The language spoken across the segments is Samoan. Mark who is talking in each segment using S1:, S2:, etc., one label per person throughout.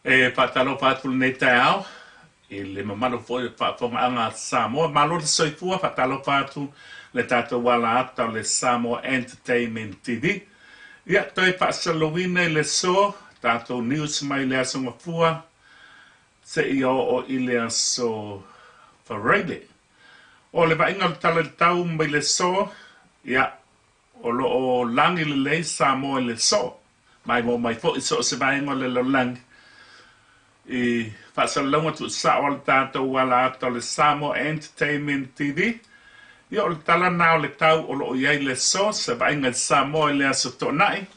S1: E faatalofa atu lenei taeao i le mamalu foi o le faafofogaaga a Samoa. Malo le soifua, faatalofa atu le tatou ala ata o le Samoa Entertainment TV. Ia, toe faasalalauina i le aso, tatou news mai le Aso Gafua seia oo i le Aso Faraile. O le vaaiga o le tala i le tau mai le aso, ia, O lo o lagi lelei Samoa i le soo, maimoa mai foi i so o se vaega o le lalolagi i faasalalauga tuusao a le tatou ala ata o le Samoa Entertainment TV. Ia o le tala na o le tau o lo o i ai le aso, se vaaiga i Samoa i le Aso Toonai.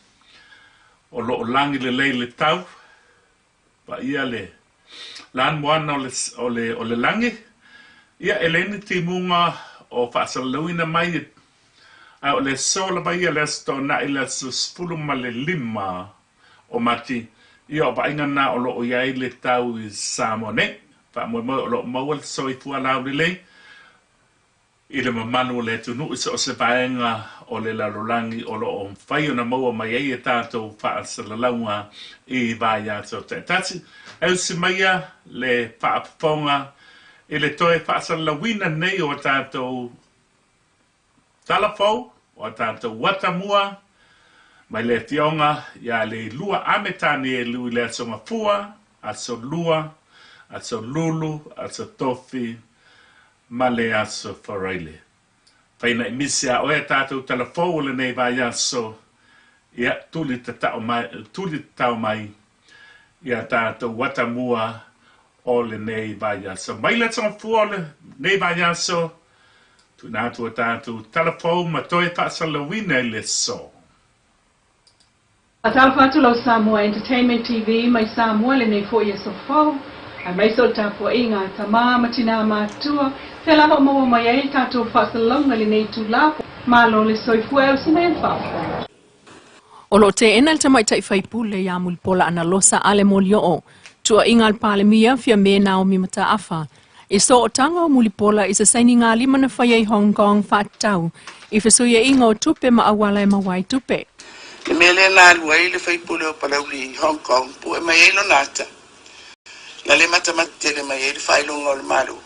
S1: O lo o lagi lelei le tau. Paia le lanumoana o le, o le, o le lagi. Ia, e leai ni timuga o faasalalauina mai, ae o le aso lava ia, le Aso Toonai, le aso 15 o Mati. Ia, o vaaiga na o lo o i ai le tau i Samoa nei. Faamoemoe o lo o maua le soifua laulelei i le mamalu o le atunuu i so o se vaega o le lalolagi o lo o mafai ona maua mai ai e tatou faasalalauga i vaiaso taitasi. E usi maia le faafofoga i le toe faasalalauina nei o a tatou tala fou, o a tatou atamua mai le Afioga ia Leilua Ame Tanielu i le Aso Gafua, Aso Lua, Aso Lulu, Aso Tofi, ma le Aso Faraile. Fainaʻi misi a oe a tatou tala fou o lenei vaiaso, ia tuli tatao mai, tuli tatao mai ia tatou atamua o lenei vaiaso. Mai le Aso Gafua o lenei vaiaso, tuuina atu a tatou tala fou ma toe faasalalauina i le aso.
S2: Faatalofa atu lau Samoa Entertainment TV mai Samoa lenei foi aso fou, aemaise o le tapuaiga a tama ma tinā matutua, fea lava o maua mai ai le tatou faasalalauga i lenei itula. Malo le soifua e usi mai le faafofoga.
S3: O lo o teena le tamaitai faipule ia Mulipola Anarosa Ale Molioo, tuuaiga a le Palemia Fiame Naomi Mataafa, i sootaga o Mulipola i se sainigalima na faia i Hong Kong faatatau i fesuiaiga o tupe ma auala e maua ai tupe.
S4: Le mea lea na alu ai le faipule o Palauli i Hong Kong, pue mai ai lona ata, na le matamata tele mai ai le faailoga o le Malo.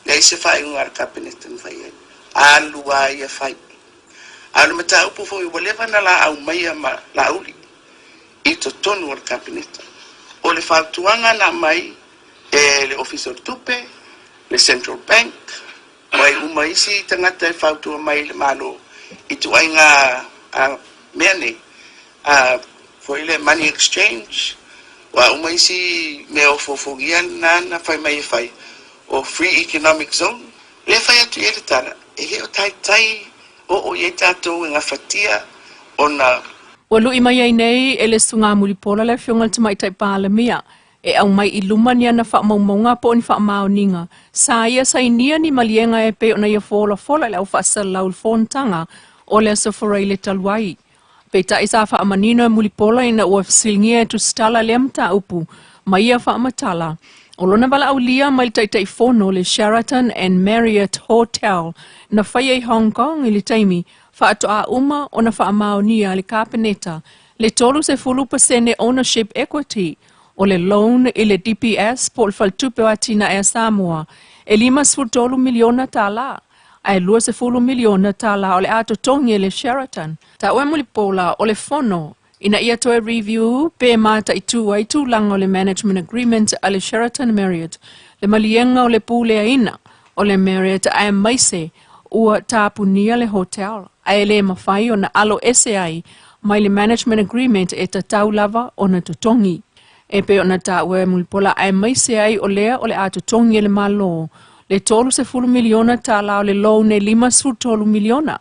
S4: Leai se faaiuga a le Kapeneta na fai ai. Alu a ia fai. A o le mataupu foi ua leva na laau maia ma Laauli i totonu o le Kapeneta. O le fautuaga na aumai e le Ofisa o le Tupe, le Central Bank, ma ai uma isi tagata e fautua mai i le Malo i ituaiga mea nei, foi le money exchange, o a uma isi mea ofoofogia na na fai mai e fai, o free economic zone. Lea fai atu i ai le tala, e le o taitai oo i ai tatou e gafatia ona.
S3: Ua lui mai ai nei e le Susuga Mulipola le Afioga i le Tamaitai Palemia e aumai i luma ni ana faamaumauga po o ni faamaoniga sa ia sainia ni maliega e pei ona ia folafola i le au faasalalau i le fonotaga o le Aso Faraile talu ai. Peitai sa faamanino e Mulipola ina ua fesiligia e Tusitala lea mataupu ma ia faamatala o lona valaaulia mai le Taitaifono o le Sheraton and Marriott Hotel na faia i Hong Kong i le taimi faatoa uma ona faamaonia le Kapeneta le 30% ownership equity o le loan i le DPS po o le Faletupe o Atinae a Samoa e $53 miliona tala ae $20 miliona tala o le a totogi e le Sheraton. Taua e Mulipola o le fono ina ia toe review pe mataitu ai tulaga o le Management Agreement a le Sheraton Marriott, le maliega o le puleaina o le Marriott aemaise ua tapunia le hotel ae le mafai ona alo ese ai mai le Management Agreement e tatau lava ona totogi. E pei ona taua e Mulipola aemaise ai o lea o le a totogi e le Malo le $30 miliona tala o le loan e $53 miliona.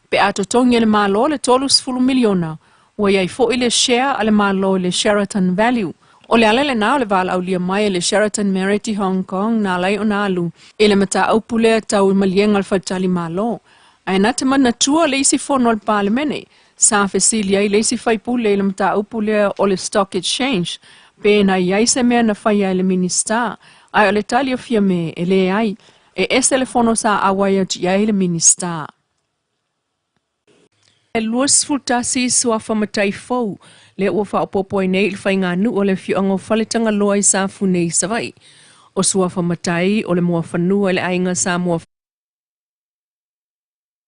S3: Pe a totogi e le Malo le $30 miliona, ua i ai foi le share a le Malo i le Sheraton Value. O le ala lena o le valaaulia mai e le Sheraton Marriott i Hong Kong na ala ai ona alu i le mataupu lea tau i maliega o le faletalimalo. Ae na te manatua le isi fono a le Palemene sa fesili ai le isi faipule i le mataupu lea o le Stock Exchange pe na i ai se mea na faia e le Minisita, ae o le tali o Fiame e leai, e ese le fono sa auai atu i ai le Minisita. 21 suafa matai fou lea ua faaopoopo ai nei i le faiganuu a le afioaga o Faletagaloa i Safune i Savaii. O suafa matai o le muafanua i le aiga Samoa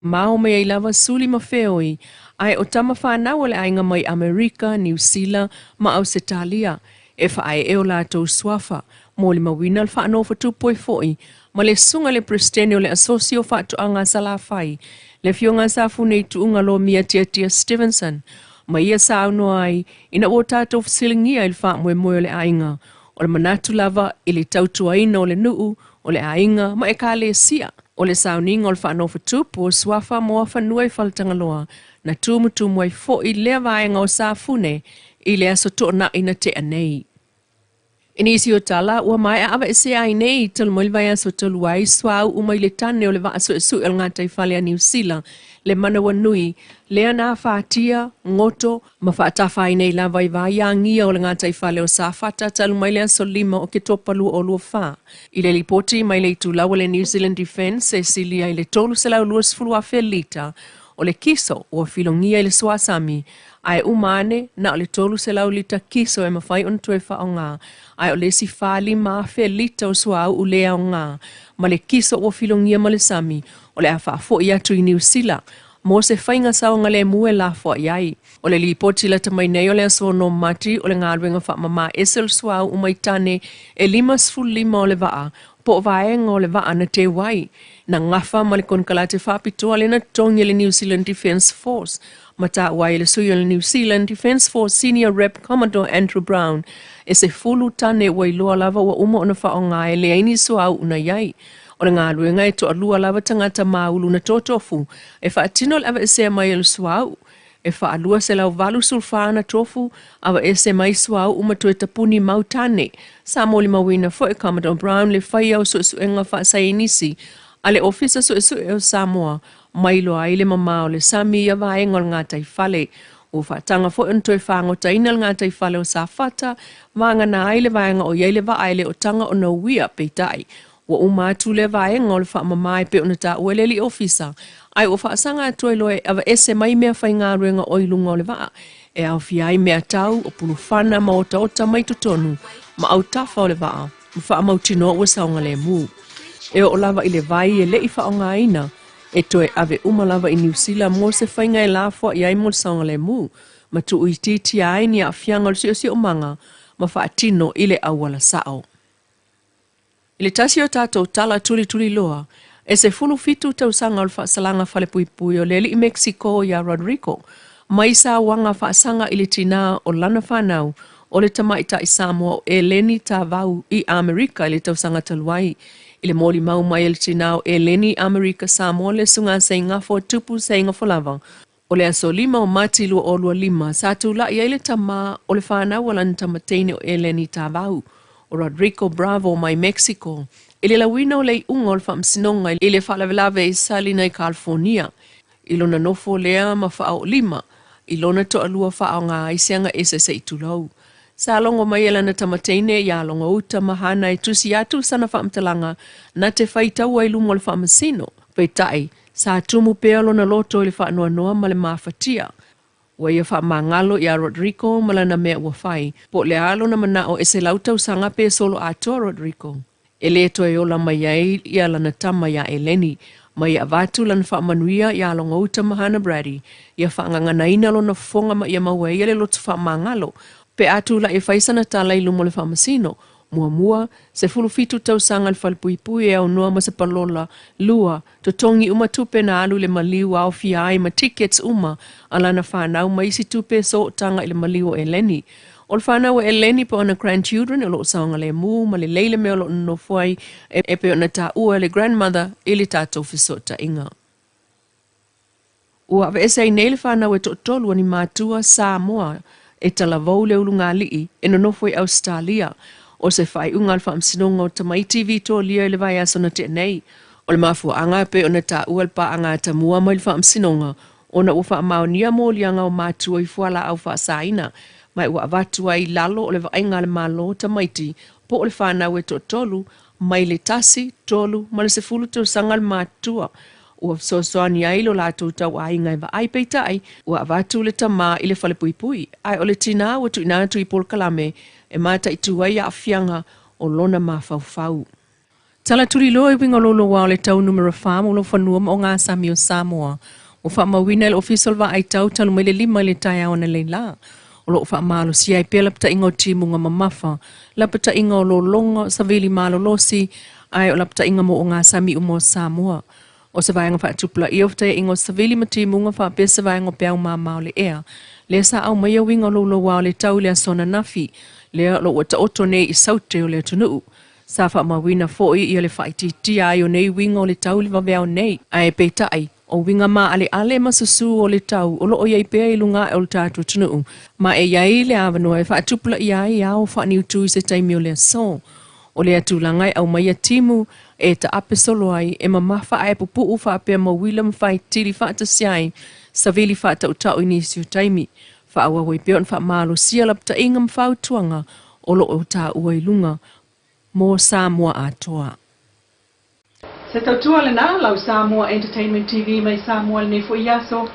S3: mao mai ai lava suli ma feoi, ae o tama fanau a le aiga mai Amerika, Niu Sila ma Ausetalia e faaee o latou suafa. Molimauina le faanofotupu ai foi ma le susuga i le Peresetene o le Asosi o Faatoaga a Salafai, le Afioga a Safune i Tuuga Lomia Tiatia Stevenson, ma ia saunoa ai ina ua tatou fesiligia i le faamoemoe o le aiga, o le manatu lava i le tautuaina o le nuu, o le aiga ma ekalesia. O le sauniga o le faanofotupu o suafa moafanua i Faletagaloa na tumutumu ai foi lea vaega o Safune i le aso Toonai na tea nei. I nisi o tala, ua maea aveesea ai nei talu mai le vaiaso talu ai suauu mai le tane o le vaa suesue o le gataifale a Niu Sila, le Manawanui, lea na afatia, goto, ma faatafa ai nei lava i vai agia o le gataifale o Safata talu mai le aso 5 o Oketopa 2024. I le lipoti mai le itulau a le New Zealand Defence e silia i le 320,000 lita o le kiso ua filogia i le suasami, ae uma ane na o le 300 lita kiso e mafai ona toe faaaoga, ae o le isi 45,000 lita o suauu le aoga ma le kiso ua filogia ma le sami o le a faafoi atu i Niu Sila mo se faiga saogalemu e lafoai ai. O le lipoti lata mai nei o le aso 6 Mati o le galuega faamama ese o le suauu mai tane e 55 o le vaa po o vaega o le vaa na teu ai, na gafa ma le konekarate faapitoa lea na totogi e le New Zealand Defence Force, ma taua ai e le sui o le New Zealand Defence Force Senior Rep Commodore Andrew Brown e 10 tane ua iloa lava ua uma ona faaaoga e leai ni suauu na i ai. O le galuega e toalua lava tagata maulu na totofu e faatino le aveesea mai o le suauu, e 284 ana tofu aveese mai suauu ma toe tapuni mau tane. Sa molimauina foi Commodore Brown le faia o suesuega faasaienisi a le Ofisa Suesue o Samoa ma iloa ai le mamao o le sami i ia vaega o le gataifale. Ua faataga foi ona toe fagotaina le gataifale o Safata, vagana ai le vaega o i ai le vaa e le o taga ona uia, peitai, ua uma atu lea vaega o le faamama e pei ona taua e le alii ofisa, ae ua faasaga atu ai loa e aveese mai meafaigaluega o i luga o le vaa, e aofia ai meatau, o pulufana ma otaota mai totonu ma autafa o le vaa, ma faamautinoa ua saogalemu. E oo lava i le vai e le i faaaogaina, e toe ave uma lava i Niu Sila mo se faiga e lafoai ai mo le saogalemu, ma tuuitiitia ai ni aafiaga o le siosiomaga ma faatino i le auala sao. I le tasi o tatou tala tulituliloa, e 17 tausaga o le faasalaga falepuipui o le alii Mexico iā Rodrigo mai sauaga faasaga i le tinā o lana fanau o le tamaitai Samoa o Eleni Tavau i Amerika i le tausaga talu ai. I le molimau mai a le tinā o Eleni i Amerika Samoa le susuga Seigafo Tupu Seigafolava, O le aso 5 o Mati 2025, sa tulai ai le tama o le fanau a lana tamateine o Eleni Tavau, o Rodrigo Bravo mai Mexico, i le lauina o le iuga o le faamasinoga i le faalavelave i Salina i California, i lona nofo lea ma faaoolima i lona toalua faaaoga ai se agaese se i tulou. Sa logo mai e lana tamateine iā Logouta ma Hana e tusi atu sana faamatalaga na te faitaua i luma o le faamasino. Peitai, sa tumu pea lona loto i le faanoanoa ma le mafatia. Ua ia faamagalo iā Rodrigo ma lana mea ua fai, po o le a lona manao e 100 tausaga pe solo atoa Rodrigo. E lē toe ola mai ai ia lana tama iā Eleni, ma ia avatu lana faamanuia iā Logouta ma Hana Brady, ia faagaganaina lona fofoga ma ia maua e ia le loto faamagalo, pe a tulai e fai sana tala i luma o le faamasino. Muamua, 17 tausaga le falepuipui e aunoa ma se palola, lua, totogi uma tupe na alu i le maliu aofia ai ma tickets uma a lana fanau ma isi tupe e sootaga i le maliu o Eleni. O le fanau a Eleni po o ana grandchildren o lo o saogalemu ma lelei le mea o lo o nonofo ai e pei ona taua e le grandmother i le tatou fesootaiga. Ua aveese ai nei le fanau e toatolu a ni matua Samoa e talavou le ulugalii e nonofo i Ausetalia. O se faaiuga a le Faamasinoga o Tamaiti Vitolia i le vaiaso na tea nei. O le mafuaaga e pei ona taua le paaga atamua mai le Faamasinoga ona ua faamaonia moliaga o matua i fualaau faasaina ma ua avatu ai i lalo o le vaaiga a le Malo tamaiti po o le fanau e toatolu mai le tasi, tolu ma le 10 tausaga le matua. Ua fesoasoani ai lo latou tauaiga e vaai, peitai, ua avatu le tama i le falepuipui, ae o le tinā ua tuuina atu i polokalame e mataitu ai aafiaga o lona mafaufau. Tala tuliloa i uiga o louloua o le tau numera 4 mo laufanua ma ogasami o Samoa. Ua faamauina e le Ofisa o le Vaai Tau talu mai le 5 i le taeao analeila. O lo o faamalosia ai pea lapataiga o timuga mamafa, lapataiga o lologa, savili malolosi, ae o lapataiga mo ogasami uma o Samoa. O se vaega faatupulaia o fetaiaiga o savili ma timuga faapea se vaega o peau mama o le ea. Lea sa aumaia uiga o louloua o le tau i le aso ananafi, lea o lo o ua taoto nei i saute o le atunuu. Sa faamauina foi ia le faaitiitia ai o nei uiga o le tau i le vaveao nei, ae peitai, o uiga maaleale ma susū o le tau o lo o i ai pea i luga ae o le tatou atunuu, ma e i ai le avanoa e faatupulaia ai ao faaniutu i se taimi o le aso. O lea tulaga e aumaia timu e taape solo ai, e mamafa ae pupuu faapea ma uila ma faitili faatasi ai, savili faatautau i nisi o taimi. Faaauau ai pea ona faamalosia lapataiga ma fautuaga o lo o taua i luga mo Samoa atoa.
S2: Se tautua lena lau Samoa Entertainment TV mai Samoa lenei foi aso.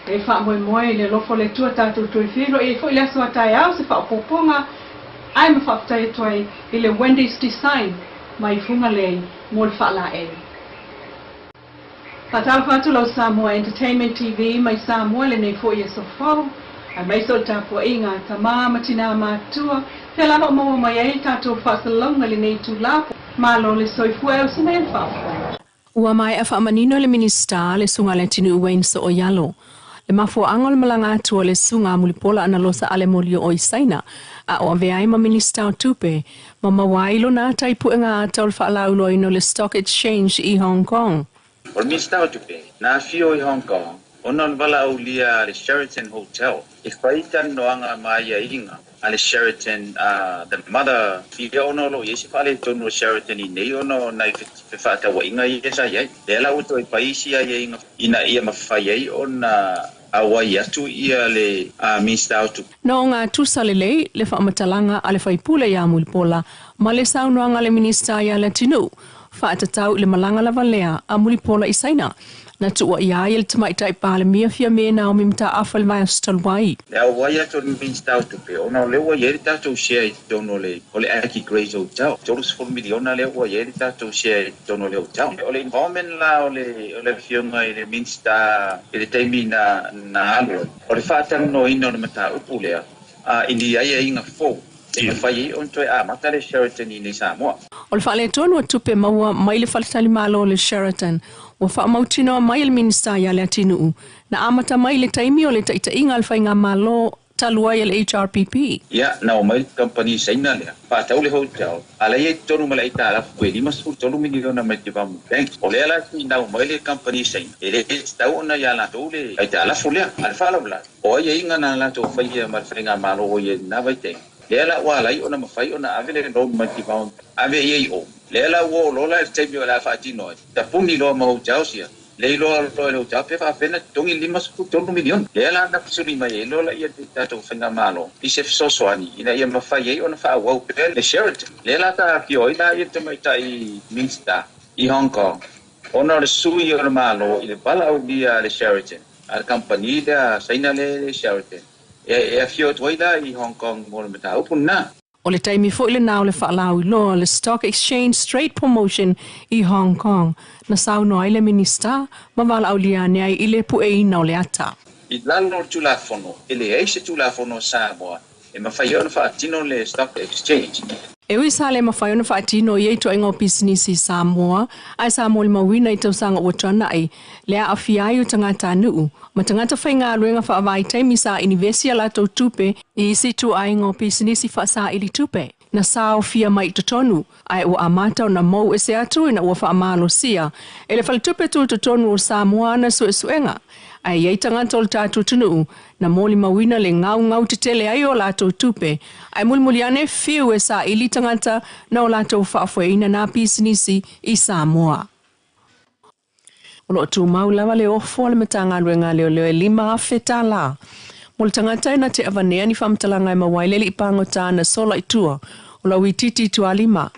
S2: E faamoemoe i le alofa o le Atua tatou toe feiloai ai foi le aso a taeao se faaopoopoga ae ma faafetai atu ai i le Wendy's Design mai Fugalei mo le faalaei. Faatalofa atu lau Samoa Entertainment TV mai Samoa lenei foi aso fou, aemaise o le tapuaiga a tama ma tinā matutua, fea lava o maua mai ai tatou faasalalauga i lenei itula. Malo le soifua e osi mai le faafofoga.
S3: Ua maea faamanino e le Minisita le Susuga a Leatinuu Wayne Sooialo le mafuaaga o le malaga atu a le Susuga a Mulipola Analosa Ale Molioo i Saina a o avea ai ma Minisita o Tupe ma maua ai lona ata i puega ata o le faalauiloaina o le Stock Exchange i Hong Kong.
S5: O le Minisita o Tupe, na afio i Hong Kong ona o le valaaulia a le Sheraton Hotel e fai talanoaga ma aiaiga a le Sheraton the mother ia ona o lo o i ai se faaletonu o Sheraton i nei ona o nai fefaatauaiga ia sa i ai. Lea la ua toe fai isi aiaiga ina ia mafai ai ona auai atu ia le Minisita o Tupe.
S3: Na ogatusa lelei le faamatalaga a le faipule iā Mulipola ma le saunoaga a le Minisita iā Leatinuu faatatau i le malaga lava lea a Mulipola i Saina na tuuaia ai e le Tamaitai Palemia Fiame Naomi Mataafa i le vaiaso talu ai.
S5: Le auai atu o le Minisita o Tupe ona o lea ua i ai le tatou share i totonu o le Aggie Grey's Hotel, 30 miliona lea ua i ai le tatou share i totonu o le hotel. O le involvement la o le Afioga i le Minisita i le taimi na alu ai, o le faatalanoaina o le mataupu lea i ni aiaiga fou e mafai ai ona toe amata le Sheraton i inei Samoa.
S3: O le faaletonu o tupe maua mai le faletalimalo o le Sheraton ua faamautinoa mai e le Minisita ia Leatinuu na amata mai i le taimi o le taitaiga a le faigamalo talu ai a le HRPP.
S5: Ia, na omai le kamupani Saina lea, faatau le hotel, a la e i ai totonu ma le aitalafu e 53 miliona mai Development Bank. O lea la tuinau mai le kamupani Saina, e le tatau ona ia latou le aitalafu lea. A o le faalavelave, o aiaiga na latou faia ma le faigamalo o i ai i lena vaitaimi, lea la ua ala ai ona mafai ona ave le loan mai Development Bank, ave i ai i o. Lea la ua oo loa la i le taimi o le a faatino ai, tapuni loa ma hotels ia, le iloa loa e le hotel pe faapefea ona totogi le 53 miliona. Lea la na fesili mai ai loa laia le tatou faigamalo i se fesoasoani ina ia mafai ai ona faaauau pea le Sheraton. Lea la sa afio ai la ia le tamaitai Minista i Hong Kong ona o le sui o le Malo i le valaaulia a le Sheraton, a le kamupani lea Saina lea le Sheraton, e afio atu ai la i Hong Kong mo le mataupu lena.
S3: O le taimi foi lena o le faalauiloa o le Stock Exchange Trade Promotion i Hong Kong, na saunoa ai le Minisita ma valaaulia ane ai i le pueina o le ata.
S5: I lalo o le Tulafono, e leai se Tulafono a Samoa e mafai ai ona faatino le Stock Exchange.
S3: E ui sa le mafai ona faatino ia ituaiga o pisinisi i Samoa, ae sa molimauina i tausaga ua tuanai le aafia ai o tagatanuu ma tagata faigaluega faavaitaimi sa inivesi a latou tupe i isi ituaiga o pisinisi faasaili tupe na saofia mai i totonu, ae ua amata ona mou ese atu ina ua faamalosia e le Faletupe Tutotonu o Samoa ana suesuega. Ae i ai tagata o le tatou atunuu na molimauina le gaugau tetele ai o latou tupe, ae mulimuli ane fiu e saili tagata na o latou faafoeina nā pisinisi i Samoa. O lo o tumau lava le ofo a le Matagaluega a Leoleo e $5,000 mo le tagata e na te avanea ni faamatalaga e maua ai le alii pagota na sola i tua o Lauitiiti i Tualima.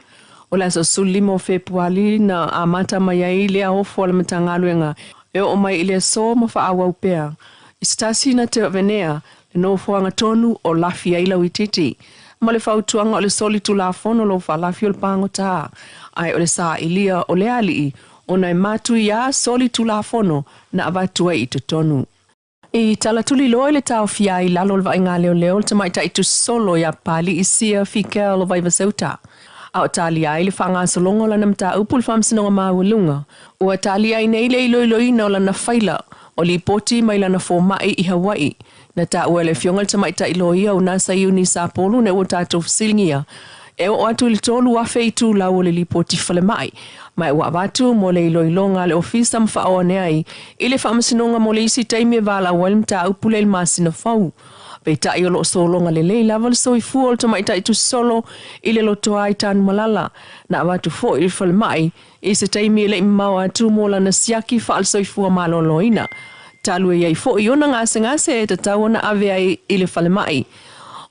S3: O le aso 15 o Fepuali na amata mai ai lea ofo a le Matagaluega. E oo mai i le aso ma faaauau pea. I se tasi na te avenea le nofoaga tonu o lafi ai lauitiiti ma le fautuaga o le solitulafono lou faalafi o le pagota, ae o le sailia o le alii ona e matuiā solitulafono na avatu ai i totonu. I talatuliloa i le taofia ai i lalo o le vaaiga leoleo le tamaitai tusisolo ia Papali'i Sia Fikel o Vaivaseuta, a o talia ai le faagasologa o lana mataupu i le Faamasinoga Maualuga, ua talia ai nei le iloiloina o lana faila o lipoti mai lana fomai i Hawaii. Na taua e le Afioga i le Tamaitai Loia o Nasa Iuni Sapolu ina ua tatou fesiligia e oo atu i le 3,000 itulau o le lipoti falemai, ma ua avatu mo le iloiloga a le Ofisa ma faaoo ane ai i le Faamasinoga mo le isi taimi e valaau ai le mataupu lea i le masina fou. Peitai o lo o sologa lelei lava le soifua o le tamaitai tusisolo i le lotoa i Tanumalala, na avatu foi i le falemai i se taimi e le i mamao atu mo lana siaki faale-soifua maloloina, talu e i ai foi ona gasegase e tatau ona ave ai i le falemai.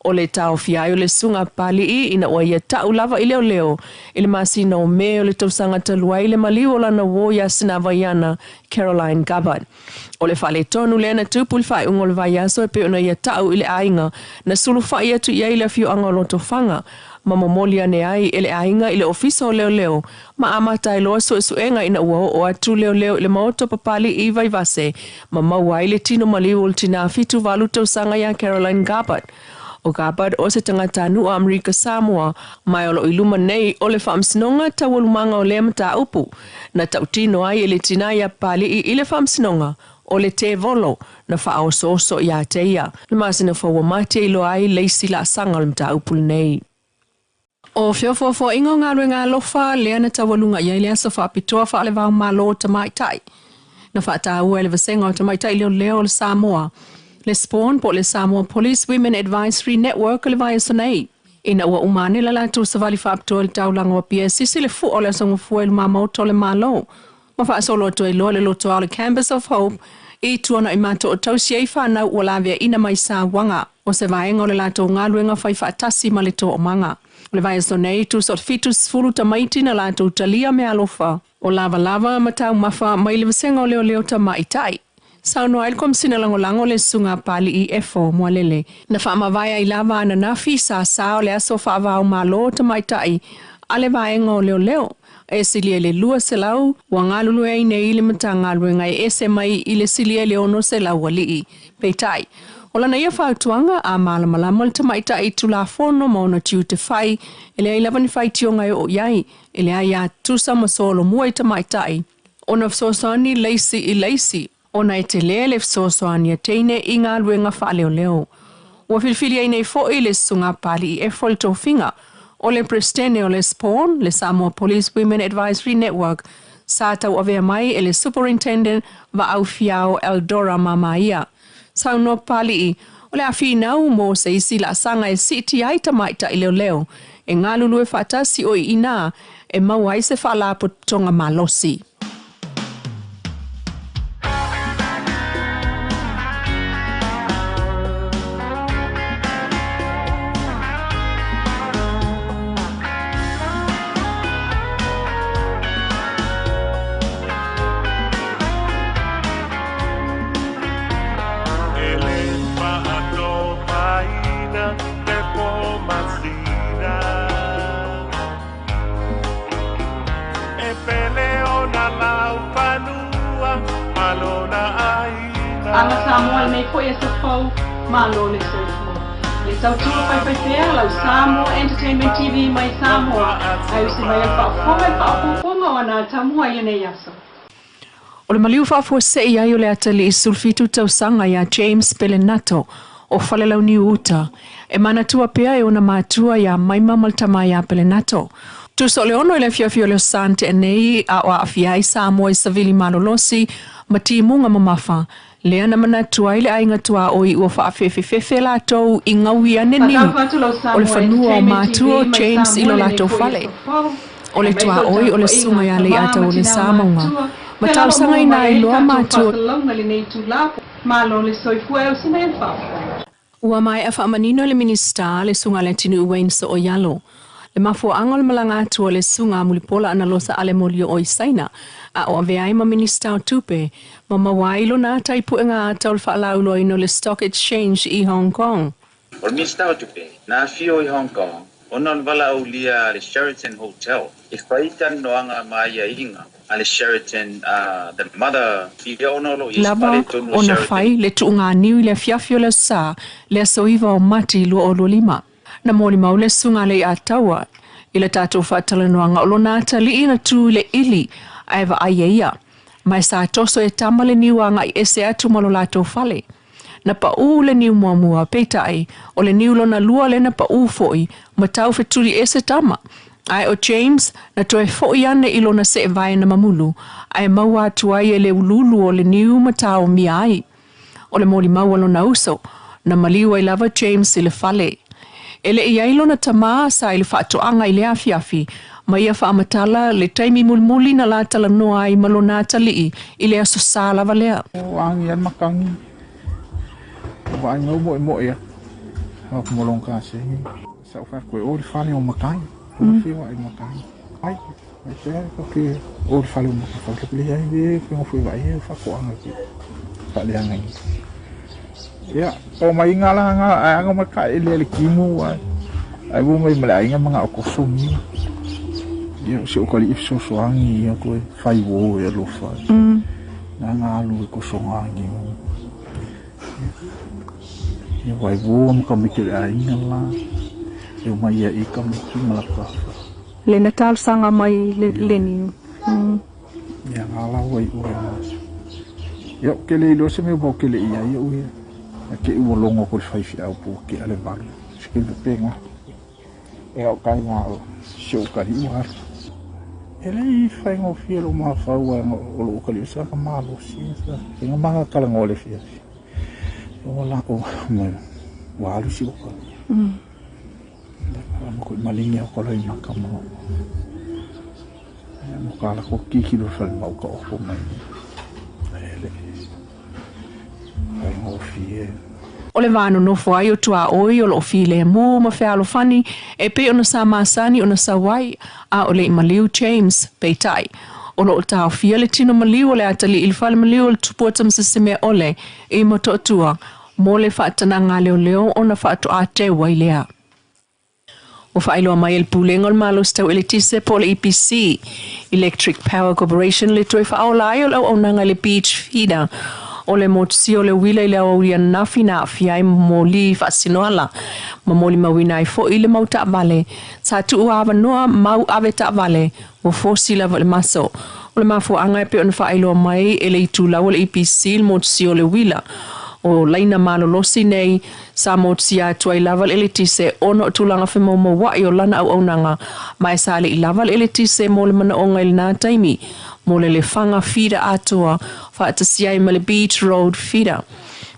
S3: O le taofia ai o le susuga a Papali'i ina ua ia ta'u lava i leoleo i le masina o Me o le tausaga talu ai le maliu o lana uō iā Sinavaiana, Caroline Gabbard. O le faaletonu lea na tupu i le faaiuga o le vaiaso e pei ona ia ta'u i le aiga na sulufa'i atu i ai le afioaga o Lotofaga ma momoli ane ai e le aiga i le Ofisa o Leoleo ma amata ai loa suesuega ina ua oo atu leoleo i le maota o Papali'i i Vaivase ma maua ai le tino maliu o le tinā 78 tausaga iā Caroline Gabbard. O Gabbard o se tagatanuu o Amerika Samoa ma o lo o i luma nei o le Faamasinoga Taualumaga o lea mataupu na tautino ai e le tinā iā Papali'i i le Faamasinoga o le tevolo na faaosooso iā te ia. Le masina fou ua mate iloa ai le isi laasaga o le mataupu lenei. O feofoofoaiga o galuega alofa lea na taualuga i ai le aso faapitoa faale-va-o-Malo o Tamaitai. Na faataua e le Vasega o Tamaitai Leoleo o le Samoa, le SPAWN po o le Samoa Police Women Advisory Network le vaiaso nei. Ina ua uma ane la latou savali faapitoa i le taulaga o Apia e sisi le fua o le Aso Gafua i lumamaota o le Malo ma faasolo atu ai loa le lotoa o le Campus of Hope i tua na i matootausi ai whanau ua laveaina mai sauaga. O se vaega o le latou galuega faifaatasi ma le toomaga. O le vaiaso nei, tusa o le 70 tamaiti na latou talia meaalofa o lavalava ma taumafa mai le Vasega o Leoleo Tamaitai. Saunoa ai le Komesina Lagolago le Susuga a Papali'i Efo Moalele, na faamavae ai lava ananafi sasā o le aso faava-o-Malo Tamaitai a le Vaega o Leoleo. E silia i le 200 ua galulue ai nei le Matagaluega e ese mai i le silia i le 600 alii. Peitai, o lana ia fautuaga a malamalama le tamaitai i Tulafono ma ona tiute fai, e leai lava ni faitioga e oo i ai, e leai a tutusa ma solomua i tamaitai ona fesoasoani le isi i le isi, ona e telē le fesoasoani a teine i galuega faaleoleo. Ua filifili ai nei foi le Susuga a Papali'i Efo i le tofiga o le Peresetene o le SPAWN, le Samoa Police Women Advisory Network, sa tauavea mai e le Superintendent Vaau Fiao Eldora Mamaia. Saunoa Papali'i, o le a finau mo se isi laasaga e siitia ai tamaitai leoleo e galulue faatasi o i inā e maua ai se faalapotopotoga malosi.
S1: E le faatopaina le po masina, E pele ona laufanua ma lona aiga.
S2: Aga Samoa lenei foi aso fou, malo le soifua. Le tautua faifaipea lau Samoa Entertainment TV mai Samoa, ae usi mai ai le faafofoga i le faaopoopoga o ana atamua i lenei aso.
S3: O le maliu faafuasei ai o le atalii 17 tausaga iā James Pelenato o Falelauniu Uta, e manatua pea e ona matua iā Maima ma le tama iā Pelenato. Tusa o le 6 i le afiafi o le Aso Sa na tea nei, a o aafia ai Samoa i savili malolosi ma timuga mamafa, lea na manatu ai le aiga tuaoi ua faafefefefe latou i gaui ane niu
S2: Faatalofa atu lau
S3: o le
S2: Samoa
S3: fanua o
S2: Entertainment
S3: matua o
S2: TV mai
S3: James i
S2: Samoa
S3: lo
S2: lenei
S3: latou
S2: foi
S3: fale.
S2: aso fou,
S3: O le
S2: aemaise o le
S3: tuaoi o le
S2: tapuaiga
S3: susuga
S2: a
S3: iā
S2: tama ma
S3: Leiataole
S2: tinā
S3: Samauga
S2: matua,
S3: ma
S2: pea lava o maua
S3: talosagaina
S2: mai
S3: ai
S2: ai le
S3: loa
S2: tatou
S3: matua.
S2: faasalalauga i lenei itula, malo le soifua e usi mai ai le faafofoga.
S3: Ua maea faamanino e le Minisita le Susuga a le Atunuu Wayne Sooialo Le mafuaaga o le malaga atu a le Susuga a Mulipola Anarosa Ale Molioo i Saina, a o avea ai ma Minisita o Tupe, ma maua ai lona ata i puega ata o le faalauiloaina o le Stock Exchange i Hong Kong.
S5: O le Minisita o Tupe, na afio i Hong Kong ona o le valaaulia a le Sheraton Hotel e fai talanoaga ma aiaiga a le Sheraton the mother ia ona o lo o i ai se
S3: Lava
S5: faaletonu o
S3: ona
S5: Sheraton.
S3: fai le tuuganiu i le afiafi o le Aso Sa, le aso 9 o Mati 2025. Na molimau le Susuga a Leiataua i le tatou faatalanoaga o lona atalii na tu i le ili ae vaai e ia, ma e sa toso e tama le niu agai ese atu ma lo latou fale. Na paū le niu muamua, peitai, o le niu lona lua lea na paū foi ma tau fetuli ese tama. Ae o James na toe foi ane i lona seevae na mamulu, ae maua atu ai e le uluulu o le niu ma taomia ai. O le molimau a lona uso, na maliu ai lava James i le fale. E le i ai lona tamā sa i le faatoaga i le afiafi, ma ia faamatala le taimi mulimuli na la talanoa ai ma lona atalii i le Aso Sa lava lea.
S6: O agi a le makangi. O vaai mai o moemoe atu. Au ko molong ka se. Sa o fa koe o le fale o makangi. O le whiwa i makangi. Ai, ai se ko ke o le fale o makangi. Fa ke le ai le fe o whiwa i e fa ko anga ki. Fa le anga i. Ia, o mai ngā la ngā ai anga ma ka ele le kimu ai. Ai wo mai mala inga manga o ko songi. Ia, se o kali if so so angi ia koe whai wo e lo whai. Nā ngā alu e ko songa angi. Ia wai wo ma ka miki le ainga la. E o mai ia i ka miki malaka.
S3: Le na talosaga mai le le niu.
S6: Ia ngā la wai ue ma. Ia o kele ilo se mea wau kele ia ia ue. Ia ke ua longo ko le whai whiau po ke ale valu. Se ke le penga. E au kai ngā o se o kari ua alu. E le i whaingofie lo mawhau a o lo kali sa ka malo si sa. E ngā manga kala ngō le fia. O la ko mai wa alu si o kali. Ma ko malingi o kolo i maka mo. E mo kala ko kiki lo fal mau ka opo mai. E le whaingofie.
S3: O le va nonofo ai o tuaoi o loo filemu ma fealofani e pei ona sa masani ona sau ai, a o le i maliu James, peitai, o loo taofia le tino maliu o le atalii i le fale maliu o le Tupua Tamasese-Meaole i Motootua mo le faatanaga a leoleo ona faatoa teu ai lea. Ua faailoa mai e le Pulega o le Malosi Tau Eletise po o le EPC, Electric Power Corporation, le toe faaola ai o le auaunaga i le Beach Feeder o le motusia o le uila i le aoauli ananafi na aafia ai moli faasinoala ma molimauina ai foi le mau taavale sa tuu avanoa mau ave taavale ua fosi lava i le maso. O le mafuaaga e pei ona faailoa mai e le itulau o le EPC le motusia o le uila o laina malolosi nei sa motusia atu ai lava le eletise ona o tulaga femaumaua'i o lana auaunaga ma e sa le'i lava le eletise mo le manaoga i lena taimi mo le lefaga feeder atoa faatasia ai ma le Beach Road feeder.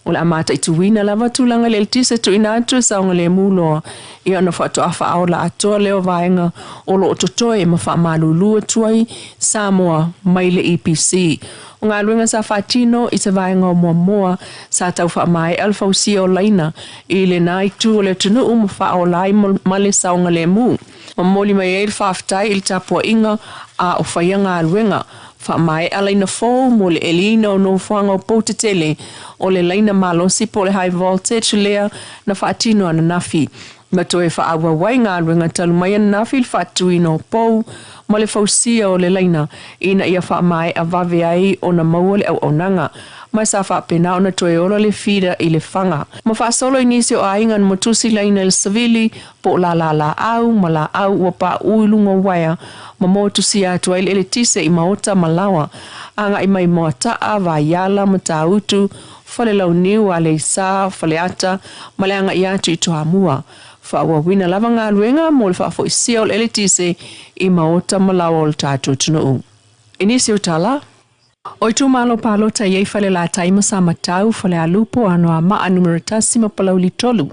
S3: O le a mataituina lava tulaga i le eletise tuuina atu e saogalemu loa ia ona faatoa faaola atoa lea o vaega o lo o totoe ma faamalulu atu ai Samoa mai le EPC. O galuega sa faatino i se vaega o muamua sa tau faamaea le fausia o laina i lena itu o le atunuu ma faaola ai ma le saogalemu. Momoli mai ai le faafetai i le tapuaiga a o faia galuega faamaea laina fou mo le eliina o nofoaga o pou tetele o le laina malosi po o le high voltage lea na faatino ananafi. Ma toe faaauau ai galuega talu mai ananafi i le faatuina o pou ma le fausia o le laina ina ia faamaea vave ai ona maua le auaunaga ma sa faapena ona toe ola le feeder i Lefaga ma faasolo i nisi o aiga na motusi laina i le savili po o lālā lāau ma lāau ua paʻū i luga o uaea ma motusia atu ai le eletise i maota ma laoa agai mai Moata'a, Vaiala, Matautu, Falelauniu, Aleisa, Faleata ma le agai atu i Toamua. Faaauauina lava galuega mo le faafoisia o le eletise i maota ma laoa o le tatou atunuu. I nisi o tala, o itumalo palota i ai Falelatai ma Samatau, Falealupo, Anoamaa Numera 1 ma Palauli 3.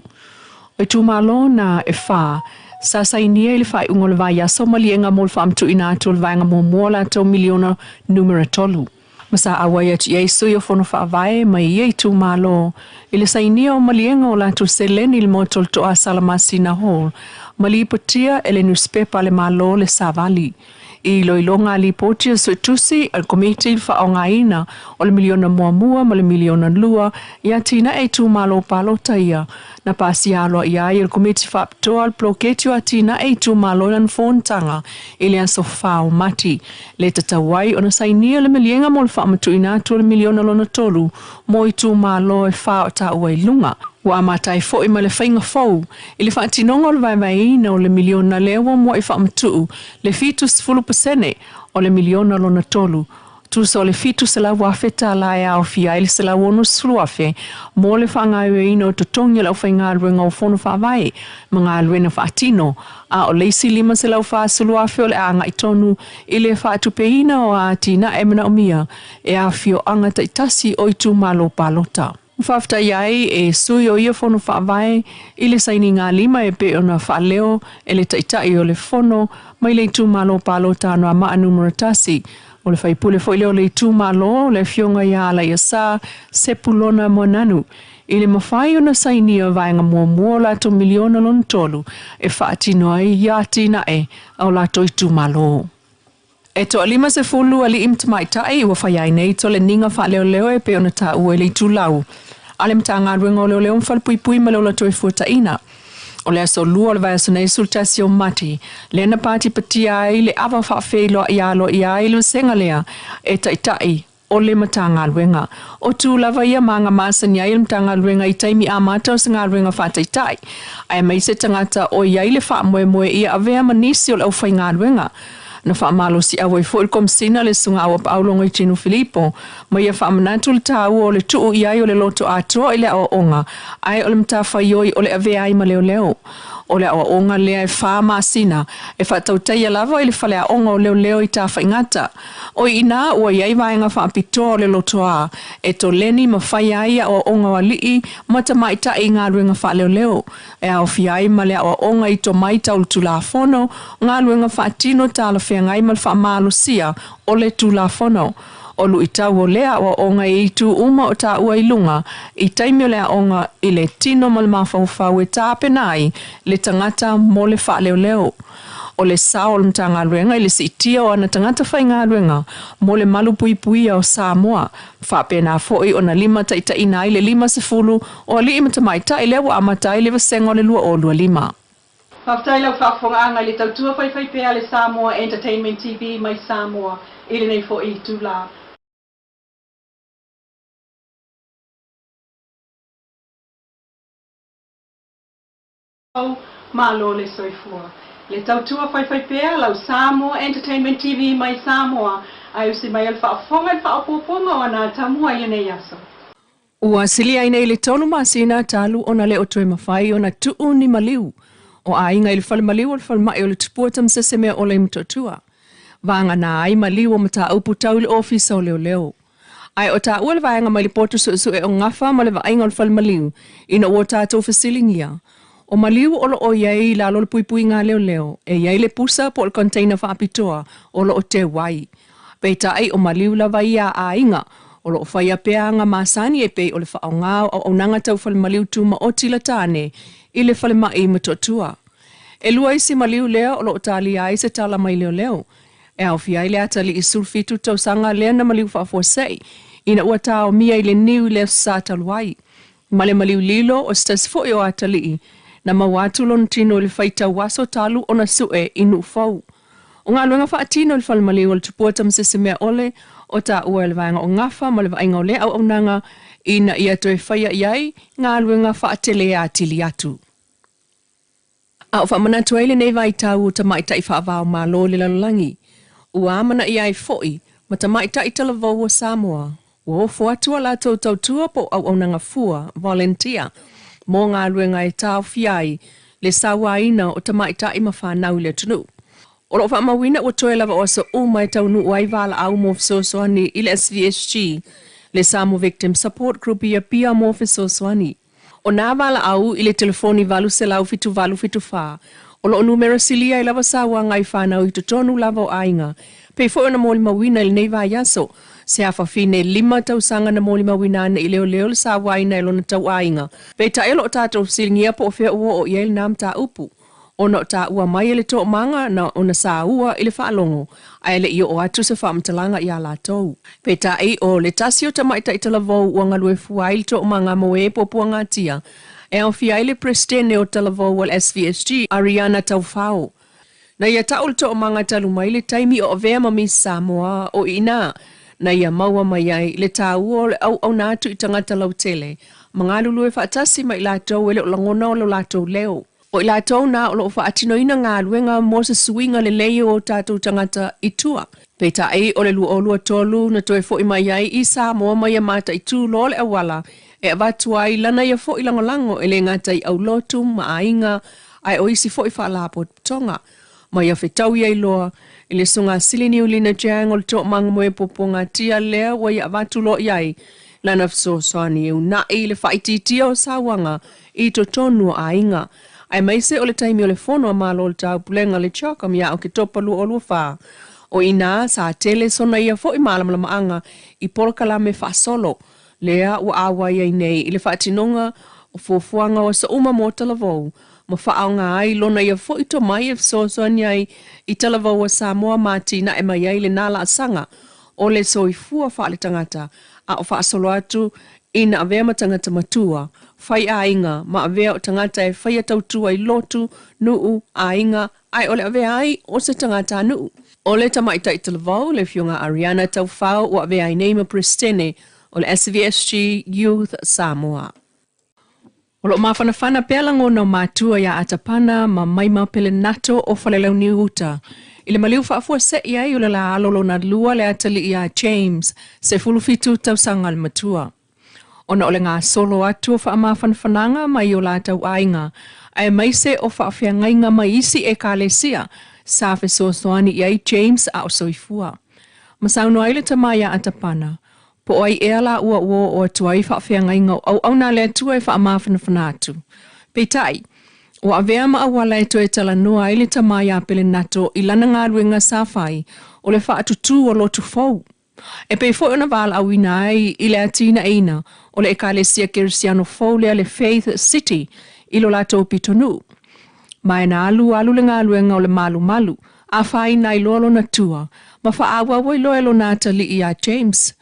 S3: O itumalo na e fa, sa sainia i le faaiuga o le vaiaso maliega mo le faamatuuina atu o le vaega muamua o latou miliona numera 3. Ma sa auai atu i ai sui o fono faavae mai ia itumalo i le sainia o maliega o latou seleni i le Maota o le Toa Salamasina Hall ma lipotia e le nusipepa a le Malo le Savali. I iloiloga a lipoti a Suetusi a le Komiti i le faaaogaina o le miliona muamua ma le miliona lua i atinae itumalo palota ia na pasia aloaia ai e le Komiti Faapitoa le Poloketi o Atinae Itumalo i lana fonotaga i le aso 4 o Mati, le tatau ai ona sainia le maliega mo le faamatuuina atu o le miliona lona tolu mo itumalo e fa o taua i luga. Ua amata ai foi ma le faiga fou i le faatinoga o le vaevaeina o le miliona lea ua muai faamatuu le 70% o le miliona lona tolu, tusa o le $700,000 e aofia ai le $160,000 mo le faagaoioiina o totogi o le aufaigaluega o fono faavae ma galuega faatino, a o le isi $540,000 o le a agai tonu i le faatupeina o atinae manaomia e afioaga taitasi o itumalo palota. Faafetai ai e sui o ia fono faavae i le sainiga lima e pei ona faaleo e le taitai o le fono mai le itumalo palota Anoamaa numera 1, o le faipule foi lea o le itumalo le afioga ia Alaiasa Sepulona Moananu, i le mafai ona sainia vaega muamua o latou miliona lona tolu e faatino ai ia atinae a o latou itumalo. E toalima sefulu ali'i ma tamaitai ua fai ai nei toleniga faaleoleo e pei ona taua i le itulau a le Matagaluega o Leoleo ma Falepuipui ma le Ola Toefuataiga. O le aso 2 o le vaiaso nei 11 o Mati, lea na patipatia ai le ava faafeiloai aloaia ai le vasega lea e taitai o le Matagaluega. O tu lava ia ma aga masani ai le Matagaluega i taimi amata o se galuega faataitai, aemaise tagata o i ai le faamoemoe ia avea ma nisi o le aufaigaluega. Na faamalosiau ai foi le Komisina le Susuga Auapaau Logoitino Filipo ma ia faamanatu le taua o le tuu i ai o le loto atoa i le aoaoga, ae o le matafaioi o le avea ai ma leoleo. O le aoaoga lea e 4 masina e faatautaia lava i le faleaoga o leoleo i Tafaigata. O i ina ua i ai vaega faapitoa o le lotoa e toleni ma fai ai aoaoga o alii ma tamaitai i galuega faaleoleo, e aofia ai ma le aoaoga i tomai tau le Tulafono, galuega faatino talafeagai ma le faamalosia o le Tulafono. O luitau o lea aoaoga e itu uma o taua i luga i taimi o le aoga i le tino ma le mafaufau e tapena ai le tagata mo le faaleoleo. O le sao o le Matagaluega i le siitia o ana tagata faigaluega mo le malupuipuia o Samoa, faapena foi ona lima taitaiina ai le 50 o alii ma tamaitai lea ua amata ai le vasega o le 2025.
S2: Faafetai lau faafofogaaga i le tautua faifaipea le Samoa Entertainment TV mai Samoa i lenei foi itula. Malo le soifua. Le tautua faifaipea lau Samoa Entertainment TV mai Samoa, ae usi mai o le faafofoga i le faaopoopoga o ana tamua i lenei aso.
S3: Ua silia ai nei le 3 masina talu ona le o toe mafai ona tuu ni maliu o aiga i le falemaliu o le falemai o le Tupua Tamasese o le Motootua. Vagana ai maliu o mataupu tau i le ofisa o leoleo. Ae o taua le vaega mai le poto suesue o gafa ma le vaaiga o le falemaliu ina ua tatou fesiligia. O maliu o loo i ai i lalo o le puipuiga leoleo, e i ai le pusa po o le container faapitoa o loo teu ai. Peitai o maliu lava ia a aiga, o loo faia pea aga masani e pei o le faaaoga o auaunaga tau falemaliu tumaoti latane i le falemai Motootua. E 2 isi maliu lea o loo talia ai se tala mai leoleo. E aofia ai le atalii 17 tausaga lea na maliu faafuasei ina ua taomia i le niu i le aso sa talu ai. Ma le maliu lilo o se tasi foi o atalii na maua atu lona tino i le faitau aso talu ona sue i Nuufou. O galuega faatino i le falemaliu o le Tupua Tamasese Ole o taua e le vaega o gafa ma le vaaiga o lea auaunaga ina ia toe faia i ai galuega faatele atili atu. A o faamanatu ai lenei vaitau o tamaitai faavao malo i le lalolagi, ua amanaia ai foi ma tamaitai talavou o Samoa. Ua ofo atu a latou tautua po o auaunaga fua, volunteer, mo galuega e taofia ai le sauaina o tamaitai ma fanau i le atunuu. O loo faamauina ua toe lava o aso uma e taunuu ai valaau mo fesoasoani i le SVSG, le Samoa Victim Support Group i Apia mo fesoasoani. O nā valaau i le telefoni 800 7874, o loo numera silia ai lava sauaga i fanau i totonu lava o aiga. Pei foi ona molimauina i lenei vaiaso, Se afafine 5 tausaga na molimauina ane i leoleo le sauaina e lona tauaiga. Peitai o lo o tatou fesiligia po o fea ua oo i ai lena mataupu. Ona o taua mai e le toomaga na ona saua i le faalogo, ae le i oo atu se faamatalaga iā latou. Peitai, o le tasi o tamaitai talavou ua galue fua ai le toomaga mo e puapuagatia, e aofia ai le Peresetene o Talavou a le SVSG, Ariana Taufao. Na ia ta'u le toomaga talu mai le taimi o avea ma Miss Samoa, o i ina na ia maua mai ai le tāua o le auauna atu i tagata lautele ma galulue faatasi ma i latou e le o lagona o lo latou leo. O i latou na o lo o faatinoina galuega mo se suiga lelei o o tatou tagata i tua. Peitai, o le 2023 na toe fo'i mai ai i Samoa ma ia mataitū loa le auala e avatu ai lana ia fo'i lagolago e le gata i aulotu ma aiga ae o isi fo'i faalapotopotoga ma ia fetaui ai loa i le Susuga Sili Niulina Jiang o le Toomaga Moe Puapuagatia lea ua ia avatu loa i ai lana fesoasoani e una'i i le faaitiitia o sauaga i totonu o aiga aemaise o le taimi o le Fono a Malo o le Taupulega le CHOGM ia Oketopa 2024. O i ina sa tele sona ia fo'i malamalamaaga i polokalame faasolo lea ua auai ai nei i le faatinoga o fuafuaga o aso uma mo Talavou ma faaaoga ai lona ia fo'i tomai e fesoasoani ai i Talavou a Samoa ma atinae mai ai lena laasaga o le soifua faaletagata a o faasolo atu ina avea ma tagata matua, faiaiga ma avea o tagata e faia tautua i lotu, nuu, aiga, ae o le avea ai o se tagatanuu. O le tamaitai talavou, le Afioga Ariana Taufao ua avea ai nei ma Peresetene o le SVSG Youth Samoa. O lo o mafanafana pea lagona o matua iā Atapana ma Maima Pelenato o Falelauniu Uta i le maliu faafuasei ai o le la alo lona lua le atalii iā James, 17 tausaga le matua. Ona o le gasolo atu o faamafanafanaga mai o latou aiga aemaise o faafeagaiga mai isi Ekalesia sa fesoasoani i ai James a o soifua. Ma saunoa ai le tama iā Atapana, Po o ai ea la ua ua oo atu ai faafeagaiga o auauna a le Atua e faamafanafana atu. Peitai, ua avea ma auala e toe talanoa ai le tama iā Pelenato i lana galuega sa fai o le faatutū o lotu fou. E pei foi ona valaauina ai i le atinaeina o le Ekalesia Kerisiano fou lea le Faith City i lo latou pitonuu. Ma e na alu alu le galuega o le malumalu, afaina ai loa lona tua, ma faaauau ai loa e lona atalii iā James.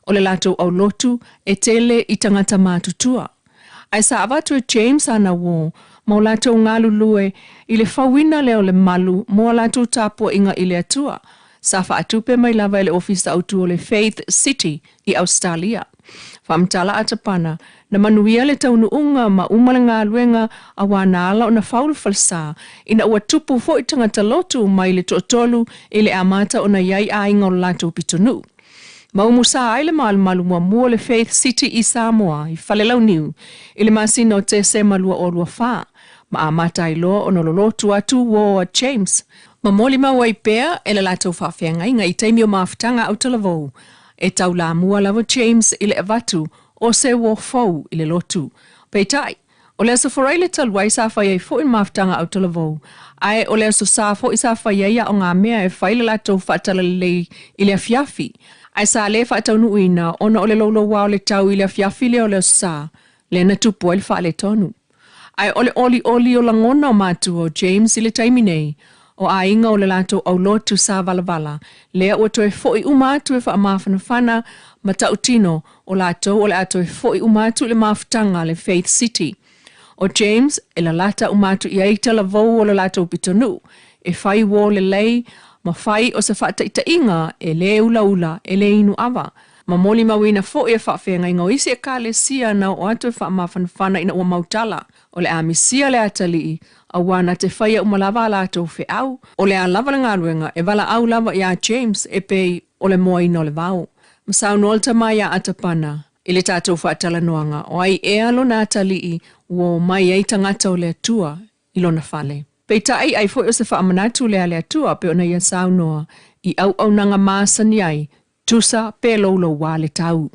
S3: O le latou aulotu e tele i tagata matutua. Ae sa avatu e James ana uō ma o latou galulue i le fauina lea o le malu mo a latou tapuaiga i le Atua, sa faatupe mai lava e le Ofisa Autu o le Faith City i Ausetalia. Faamatala Atapana, na manuia le taunuuga ma uma le galuega auā na ala ona fau le falesa, ina ua tupu foi tagata lotu mai le toatolu i le amata ona i ai aiga o le latou pitonuu. Ma umusa ai le malumalu muamua o le Faith City i Samoa i Falelauniu i le masina o Tesema 2024, ma amata ai loa ona lolotu atu uō a James ma molimau ai pea e le latou faafeagaiga i taimi o mafutaga autalavou e taulamua lava James i le avatu o se uō fou i le lotu. Peitai, o le Aso Faraile talu ai sa fai ai foi le mafutaga autalavou, ae o le Aso Sa foi sa fai ai aogamea e fai le latou faatalalelei i le afiafi, ae sa le faataunuuina ona o le loulouā o le tau i le afiafi lea o le Aso Sa, lea na tupu ai le faaletonu. Ae o le olioli o lagona o matua o James i le taimi nei, o aiga o le latou aulotu sa valavala, lea ua toe fo'i uma atu e faamafanafana ma ta'utino o latou o le a toe fo'i uma atu i le mafutaga a le Faith City. O James e lalata uma atu i ai talavou o le latou pitonuu, e fai uō lelei ma fai o se faataitaiga e lē ulaula, e lē inu ava. Ma molimauina foi e faafeagaiga o isi Ekalesia na oo atu e faamafanafana ina ua mautala, o le a misia le atalii, auā na te faia uma lava a latou feau, o le a lava le galuega e valaau lava iā James e pei o le moaina o le vao. Ma saunoa le tama iā Atapana i le tatou faatalanoaga, o ai ea lona atalii ua omai ai tagata o le Atua i lona fale. Peitai, ai foi o se faamanatu lea a le Atua pei ona ia saunoa i auaunaga masani ai, tusa pe loulouā le tau.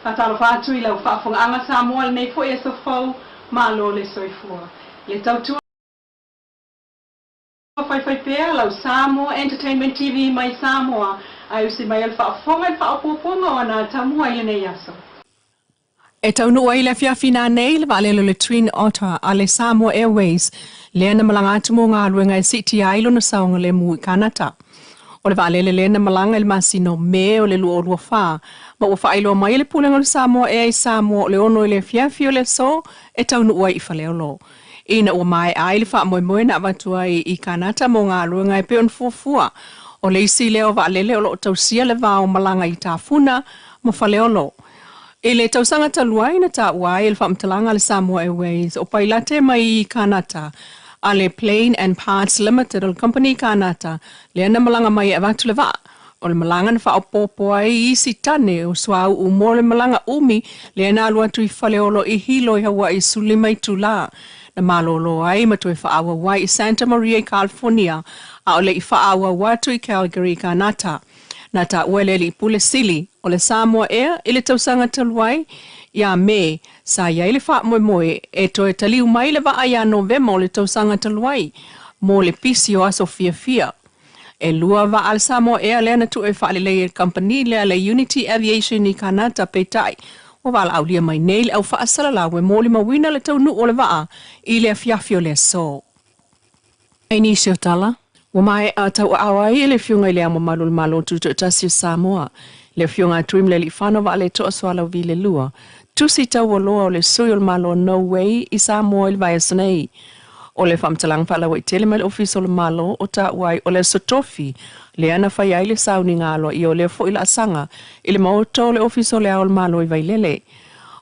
S2: Faatalofa atu i lau faafofogaaga Samoa i lenei foi aso fou, malo le soifua. Ia tautua faifaipea lau Samoa Entertainment TV mai Samoa, ae usi mai le faafofoga i le faaopoopoga o ana atamua i lenei aso.
S3: E taunuu ai le afiafi nanei le vaalele o le Twin Otter a le Samoa Airways lea na malaga atu mo galuega e siitia ai lona saogalemu i Kanata. O le vaalele lea na malaga i le masina o Me o le 2024, ma ua faailoa mai e le Pulega o le Samoa Air i Samoa o le 6 i le afiafi o le aso e taunuu ai i Faleolo. Ina ua maea ai le faamoemoe na avatu ai i Kanata mo galuega e pei ona fuafua, o le isi lea o vaalele o loo tausia le va o malaga i Tafuna ma Faleolo. I le tausaga talu ai na taua ai e le faamatalaga a le Samoa Airways o pailate mai i Kanata a le Plane and Parts Limited o le kamupani Kanata lea na malaga mai e avatu le vaa. O le malaga na faaopoopo ai isi tane o suauu mo le malaga umi lea na alu atu i Faleolo i Hilo i Hawaii 15 itulā na malōlō ai ma toe faaauau ai i Santa Maria i California a o le i faaauau atu i Calgary i Kanata. Na taua e le alii pule sili o le Samoa Air i le tausaga talu ai ia Me, sa i ai le faamoemoe e toe taliu mai le vaa ia Novema o le tausaga talu ai mo le pisi o aso fiafia. E lua vaa a le Samoa Air lea na tuu e faalelei e le kamupani lea le Unity Aviation i Kanata, peitai ua valaaulia mai nei le au faasalalau e molimauina le taunuu o le vaa i le afiafi o le aso. I nisi o tala, ua maea tauaao ai e le Afioga i Le Ao Mamalu o le Malo Tutoatasi o Samoa, le Afioga a Tuimalealiifano Vaaletoa Sualauvi le Lua, tusi taualoa o le Sui o le Malo o Norway i Samoa i le vaiaso nei. O le faamatalaga faalauaitele mai le Ofisa o le Malo o taua ai o le Aso Tofi lea na fai ai le sauniga aloaia o lea foi laasaga i le maota o le Ofisa o le Ao o le Malo i Vailele.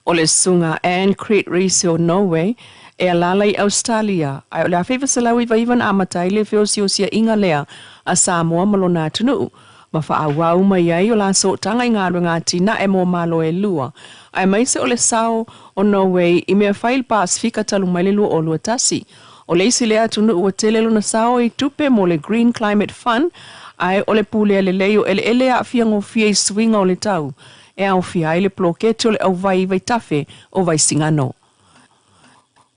S3: O le susuga Anne Cret Riise o Norway e alaala i Ausetalia, ae o le 1999 na amata ai le feosiosiaiga lea a Samoa ma lona atunuu, ma faaauau mai ai o la sootaga i galuega atinae mo Malo e lua, aemaise o le sao o Norway i mea fai i le Pasefika talu mai le 2021. O le isi lea atunuu ua tele lona sao i tupe mo le Green Climate Fund, ae o le pulea lelei o eleele e aafia gofie i suiga o le tau, e aofia ai le poloketi o le auvai i vaitafe o Vaisigano.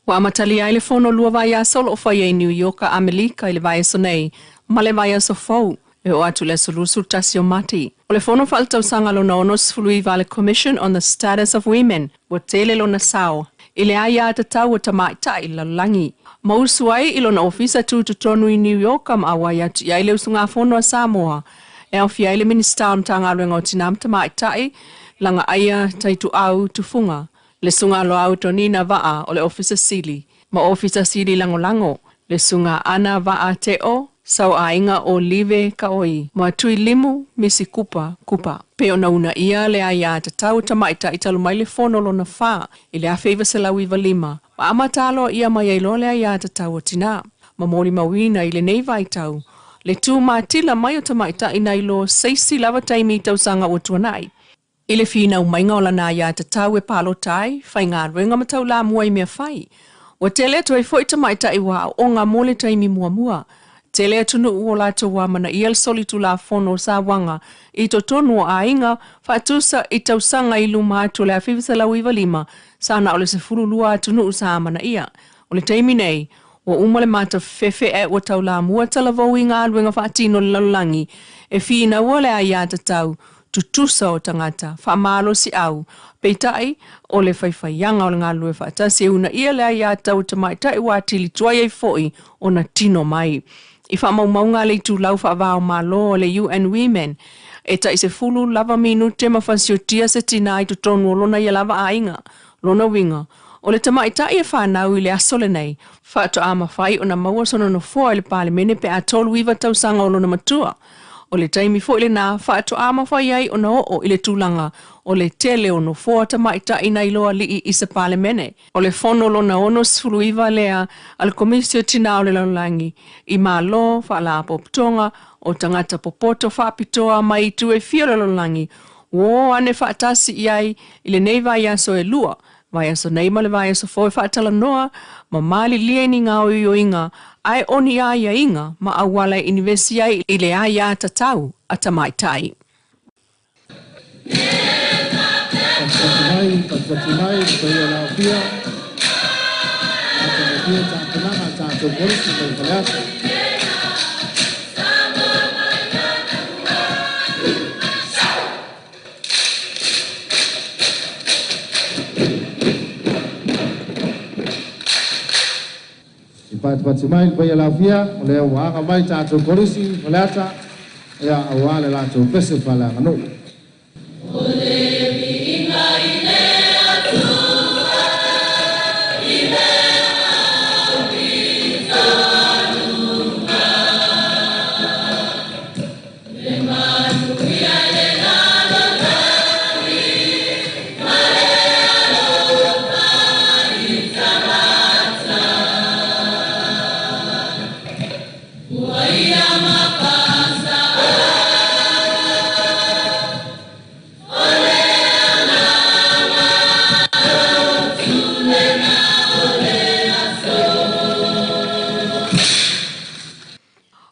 S3: Ua amatalia ai le fono lua vaiaso o loo faia i New York a Amelika i le vaiaso nei ma le vaiaso fou e oo atu i le aso 21 o Mati. O le fono faaletausaga lona 69 a le Commission on the Status of Women ua tele lona sao i le aiatatau a tamaitai i le lalolagi. Ma usu ai i lona ofisa tutotonu i New York ma auai atu i ai le usugafono a Samoa e aofia ai le Minisita o le Matagaluega o Tinā ma Tamaitai, Lagaaia Taituau Tufuga, le Susuga Loau Tonina Vaa o le Ofisa Sili ma Ofisa Sili Lagolago, le Susuga Ana Vaa Te'o, Sauaiga o Live Kaoi ma Tuilimu Misi Kupa Kupa. Pei ona uunaia le aiatatau tamaitai talu mai le fono lona fa i le 1995 ma amata aloaia mai ai loa le aiatatau o tinā ma molimauina i lenei vaitau le tumatila mai o tamaitai nai lo se isi lava taimi i tausaga ua tuanai. I le finau maiga o lana aiatatau e palota ai, faigaluega ma taulamua i mea fai. Ua tele atu ai foi tamaitai ua aooga mo le taimi muamua. Tele atunuu ua latou amanaia le solitulafono o sauaga i totonu o aiga, faatusa i tausaga i luma atu o le 1995, sa na o le 12 atunuu sa amanaia. O le taimi nei, ua uma le matafefefe ae ua taulamua talavou i galuega faatino i le lalolagi e finaua le aiatatau tutusa o tagata faamalosiau, peitai o le faifaiaga o le galulue faatasi e uunaia le aiatatau o tamaitai ua atili tuai ai foi ona tino mai. I faamaumauga a le itulau faava-o-Malo o le UN Women, e tai 10 lava minute ma fasiotia se tinā i totonu o lona ia lava aiga. Lona uiga, o le tamaitai e fanau i le aso lenei, faatoa mafai ona maua sona nofoa i le Palemene pe a 39 tausaga o lona matua. O le taimi foi lenā faatoa mafai ai ona oo i le tulaga o le tele o nofoa tamaitai nai lo alii i se Palemene. O le fono lona 69 lea a le Komisi o Tinā o le Lalolagi i Malo, Faalapotopotoga o Tagata Popoto Faapitoa mai itu e fia o le lalolagi ua o ane faatasi i ai i lenei vaiaso e lua, vaiaso nei ma le vaiaso fou e faatalanoa ma malilie i ni gaoioiga ae o ni aiaiga ma auala e inivesi ai i le aiatatau a tamaitai.
S7: Patipati mai, patipati mai, le paia o le aofia. Matagofie tapenaga a tatou kolisi mai Faleata. I patipati mai le paia o le aofia, o lea ua aga mai tatou kolisi Faleata, ia auā le latou pese faaleaganuu.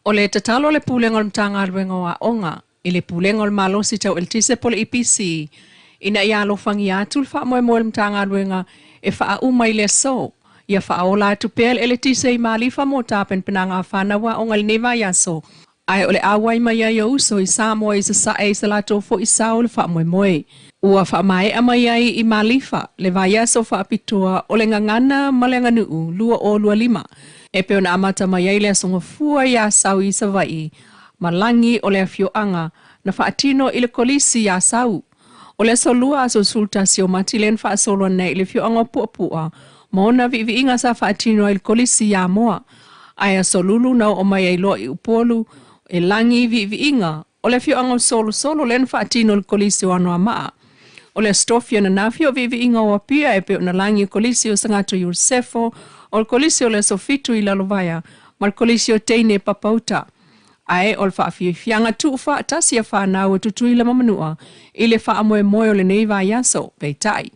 S3: O le tatalo a le Pulega o le Matagaluega o Aoga i le Pulega o le Malosi Tau Eletise po o le EPC ina ia alofagia atu le faamoemoe o le Matagaluega e faauma i le aso ia faaola atu pea le eletise i Malifa mo tapenapenaga a fanau aoga i lenei vaiaso ae o le auai mai ai o uso i Samoa i Sasae i sa latou foi sao le faamoemoe. Ua faamaea mai ai i Malifa le vaiaso faapitoa o le Gagana ma le Aganuu 2025 e pei ona amata mai ai le Aso Gafua i Asau i Savaii ma lagi o le afioaga na faatino i le Kolisi i Asau. O le Aso Lua aso 11 o Mati lea na faasolo nei i le afioaga o Puapua ma ona viiviiga sa faatino ai i le Kolisi i Amoa. Ae Aso Lulu na oo mai ai loa i Upolu e lagi viiviiga o le afioaga o Solosolo lea na faatino i le Kolisi o Anoamaa. O le Aso Tofi ananafi o viiviiga o Apia e pei ona lagi o Kolisi o Sagato Iosefo, o le Kolisi o le Aso Fitu i Lalovaea ma le Kolisi o Teine Papauta. Ae o le faafiafiaga tuufaatasi a fanau a Tutuila ma Manua i le faamoemoe o lenei vaiaso, peitai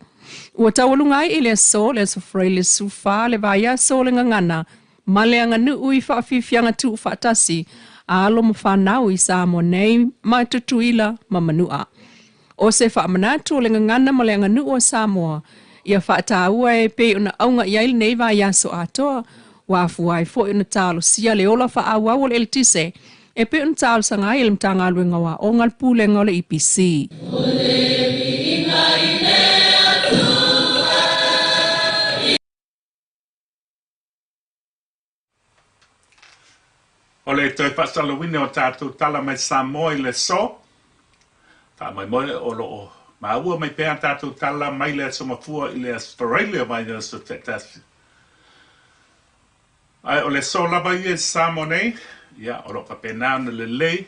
S3: ua taualuga ai i le aso le Aso Faraile le 14 le vaiaso o le Gagana ma le Aganuu i faafiafiaga tuufaatasi a alo ma fanau i Samoa nei ma Tutuila ma Manua. O se faamanatu o le Gagana ma le Aganuu o Samoa ia faataua e pei ona auga i ai lenei vaiaso atoa ua afua ai foi ona talosia le ola faaauau o le eletise e pei ona talosaga ai e le Matagaluega o Aoga le Pulega o le EPC.
S1: O le toe faasalauina o tatou tala mai Samoa i le aso, faamoemoe o lo o maua mai pea tatou tala mai le Aso Gafua i le Aso Faraile o vaiaso taitasi. Ae o le aso lava ia i Samoa nei, ia, o lo o faapena ona lelei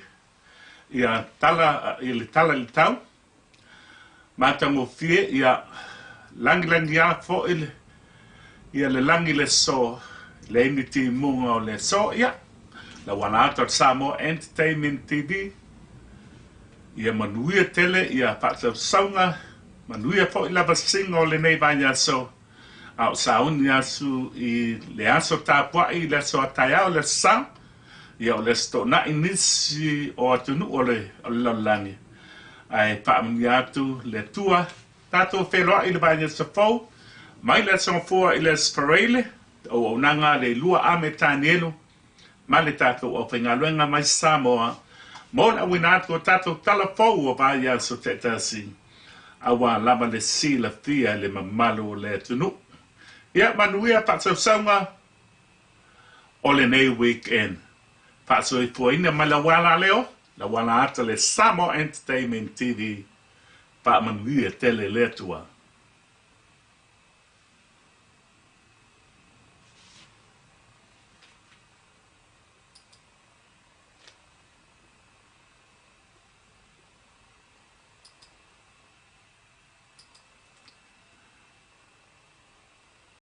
S1: ia tala i le tala i le tau, matagofie, ia lagilagia foi le, ia le lagi le aso, leai ni timuga o le aso, ia, lauala atu a le Samoa Entertainment TV, ia manuia tele ia faasausauga, manuia foi lavasiga o lenei vaiaso, a o sauni asu i le aso tapuai, le aso a taeao, le aso sa, ia o le aso toonai nisi o atunuu o le lalolagi. Ae faamanuia atu le Atua, tatou feloai i le vaiaso fou, mai le Aso Gafua i le Aso Faraile, auaunaga le lua ame Tanielu, ma le tatou aufaigaluega mai Samoa, mo le auina atu o tatou tala fou o vaiaso taitasi, auā lava le silafia i le mamalu o le atunuu. Ia manuia faasausauga o lenei weekend. Faasoifuaina mai lauala leo, lauala ata le Samoa Entertainment TV, faamanuia tele le Atua.